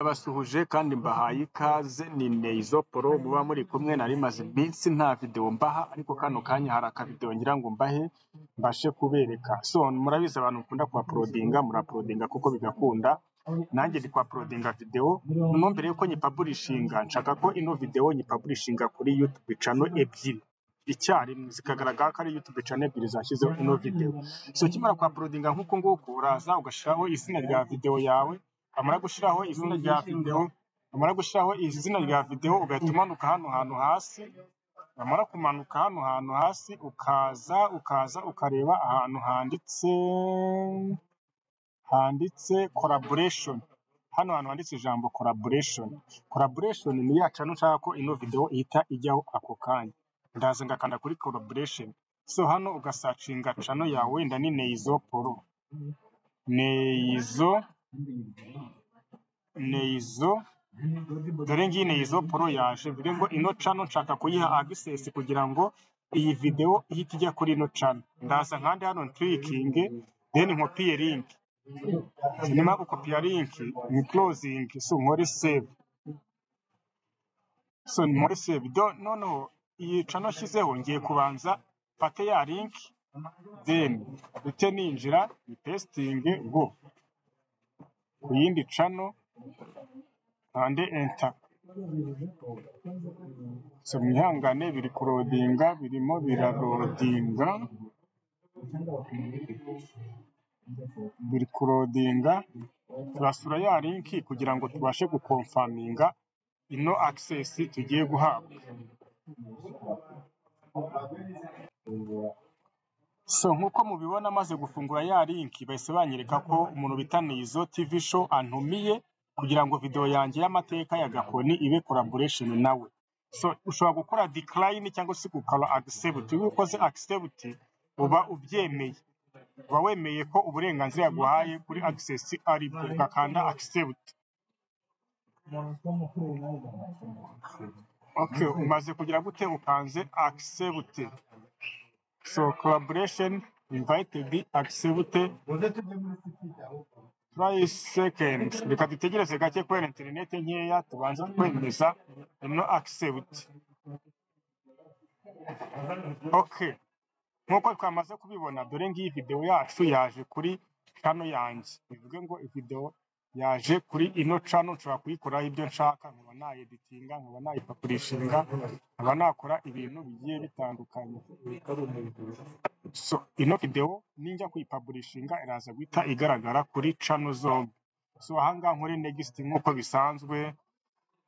Ndabasuhuje kandi mbahaye ikaze, ni Neizo Pro muba muri kumwe. Nari maze iminsi nta video mbaha, ariko kano kanya hari akavideo ngira ngo mbahe mbashe kubereka. So murabizi abantu mukunda kuuploadinga, murauploadinga kuko bigakunda. Nanjye ndi kuuploadinga video, noneho mbere yuko nyipublishinga nshaka ko ino video nyipublishinga kuri YouTube channel ebyiri icyarimwe, zikagaragara ko ari YouTube channel ebyiri zashyizeho ino video. So ukimara kuuploadinga nk'uku nguku, uraza ugashyiraho izina rya video yawe, wamara gushyiraho izina rya video, wamara gushyiraho izina rya video ugahita umanuka hano hantu hasi, wamara kumanuka hano hantu hasi ukaza ukareba ahantu handitse collaboration. Hano hantu handitse ijambo collaboration. Collaboration ni ya channel nshaka ko ino video ihita ijyaho ako kanya. Ndaza ngakanda kuri collaboration. So hano ugasearchinga channel yawe, wenda ni Neizo Pro. Neizo, dore ngiyi Neizo Pro yaje, bivuge ngo ino channel nshaka kuyiha access kugira ngo iyi video ihite ijya kuri ino channel. Ndaza nkande hano nclickinge, then nkopiye link. Nimara gukopiya link ni closing, so nkore save. So nkore save. Noneho iyi channel nshyizeho ngiye kubanza mfate ya link, then mpite ninjira ni pasting go ku yindi channel, nkande enter. So mwihangane biri kuloadinga, birimo biraloadinga, biri kuloadinga. Turasura ya link kugira ngo tubashe guconfirminga ino access tugiye guhabwa. So nk'uko mubibona maze gufungura ya link, bahise banyereka ko umuntu bita Neizo TV Show antumiye kugira ngo video yanjye y'amateka ya Gakoni ibe collaboration nawe. So ushobora gukora decline cyangwa se gukora accept. Iyo ukoze accept uba ubyemeye, uba wemeye ko uburenganzira yaguhaye kuri access ari bwo, ugakanda accept. Okay, umaze kugira gute? Ukanze accept. So collaboration invited, accept. Try seconds. Reka dutegereze gake kubera internet nkeya, tubanze kwemeza ino accept. Okay, nkuko twamaze kubibona, dore ngiyi video yacu yaje kuri channel yanjye. Bivuge ngo video yaje kuri ino channel, nshobora kuyikoraho ibyo nshaka, nkaba nayeditinga, nkaba nayipublishinga, nkaba nakora ibintu bigiye bitandukanye. So ino video ninjya kuyipublishinga iraza guhita igaragara kuri channel zombi. So ahangaha nkore next nk'uko bisanzwe,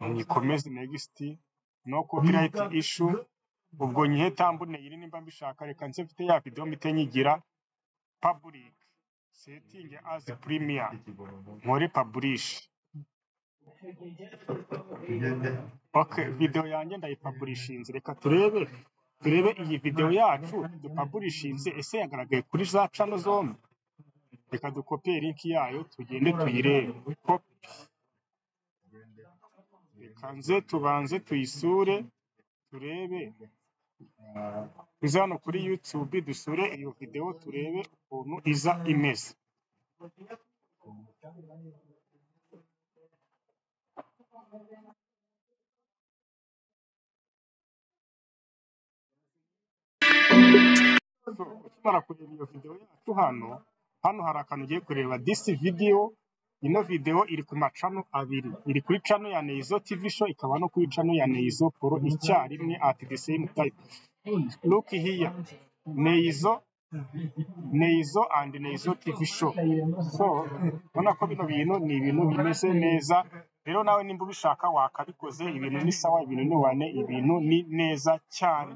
nyikomeze next, no copyright issue. Ubwo nyihe thumbnail nimba mbishaka, reka nze mfite ya video mpite nyigira public, setting as premiere, nkore publish. Okay, video yanjye ndayipublishinze. Reka turebe iyi video yacu dupublishinze ese yagaragaye kuri za channel zombi. Reka dukopiye link yayo tugende tuyirebe. Copy. Reka nze tubanze tuyisure turebe. Tuze hano kuri YouTube dusure iyo video turebe ukuntu iza imeze. So ukimara kureba iyo video yacu hano hari akantu ugiye kureba this video. Ino video iri ku macano abiri, iri kuri channel ya Neizo TV Show, ikaba no kuri channel ya Neizo Pro icyarimwe at the same time. Look here, Neizo and Neizo TV Show. So ubona ko bino bintu ni ibintu bimeze neza. Rero nawe nimba ubishaka wakabikoze, ibintu ni sawa, ibintu ni wane, ibintu ni neza cyane.